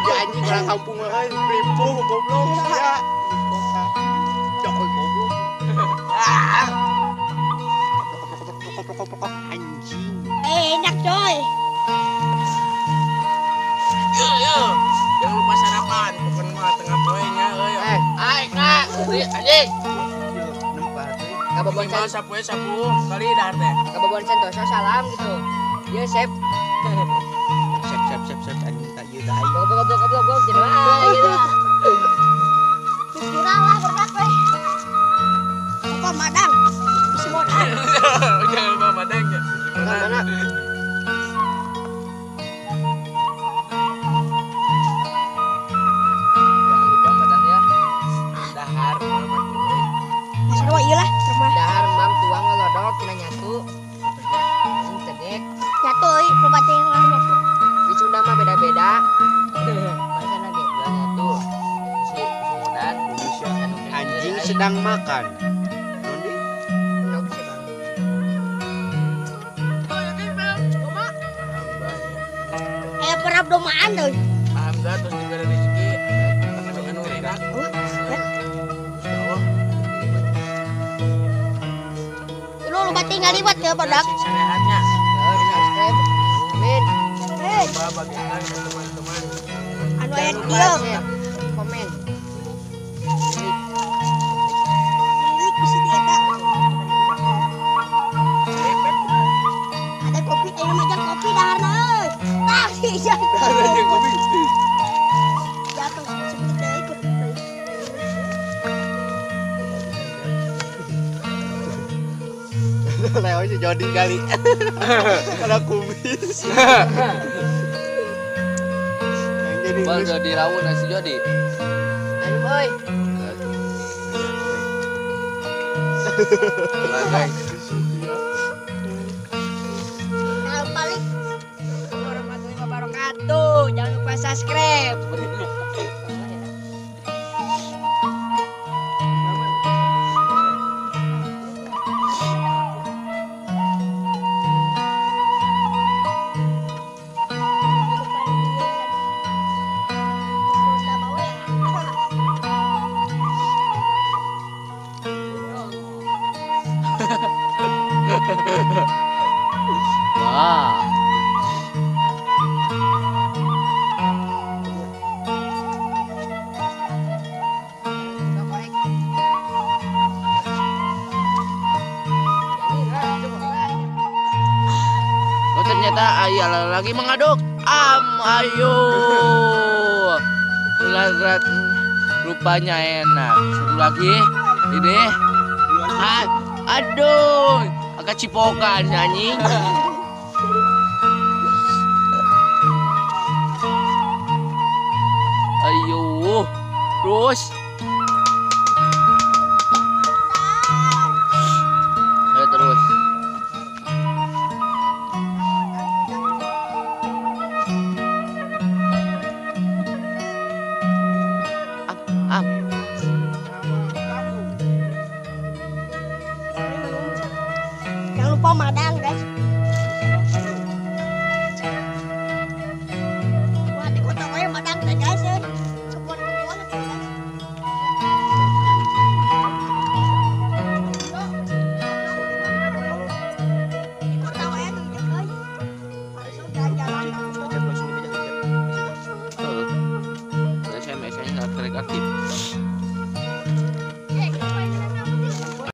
Ieu anjing orang kampung mah euy, ripuh goblok sia. Kota. Jokoy goblok. Ah. Prokok anjing. Enak coy. Yo yo. Jangan lupa sarapan, pokoknya mah tengah poe nya euy. Ai kak, anjing. Kababon sapu sapu kali dahar teh. Kababon Santoso salam gitu. Ieu sep. Sep sep sep sep anjing tak ieu tah. Goblok goblok goblok goblok jadi wae gitu. Curang lah berdak we. Apa madang? Isi modal. Jangan lupa madang ya. Mana? Jangan lupa madang ya. Dahar mama tuh. Masuk ieu lah. Dahar mam tuang ngelodok tina nyatu. Cedek. Nyatu euy, loba teh lah nyatu. Di Sunda mah beda-beda. Bahasana ge nyatu. Si Sumudan, anjing sedang makan. Aya perap domaan euy. Alhamdulillah terus diberi rezeki. Anu enak. Lu tinggal liwat ya badak. Sehatnya. Subscribe. Amin. Bagikan ke teman-teman. Anu aya dieu. Komen. Milik bisi di eta. Ada kopi, ayo majang kopi daharna euy. Tah si Daharna kopi. Jatuh seperti teh ikut. Leo si Jody kali. Karena kumis. Yang jadi Bal Jody rawun si Jody. Ayo boy. Nah, balik. Warahmatullahi wabarakatuh. Jangan lupa subscribe. Wah. Oh, ternyata ayah lagi mengaduk. Ayo. Larat rupanya enak. Satu lagi. Ini. Aduh, agak cipokan anjing. Ayo, terus. Ayo terus. Jangan lupa madang guys. Wah di kota wae madang teh guys ya. Semua kebutuhan itu guys. Di kota wae tuh guys. Harus jalan-jalan. SMS-nya nggak aktif.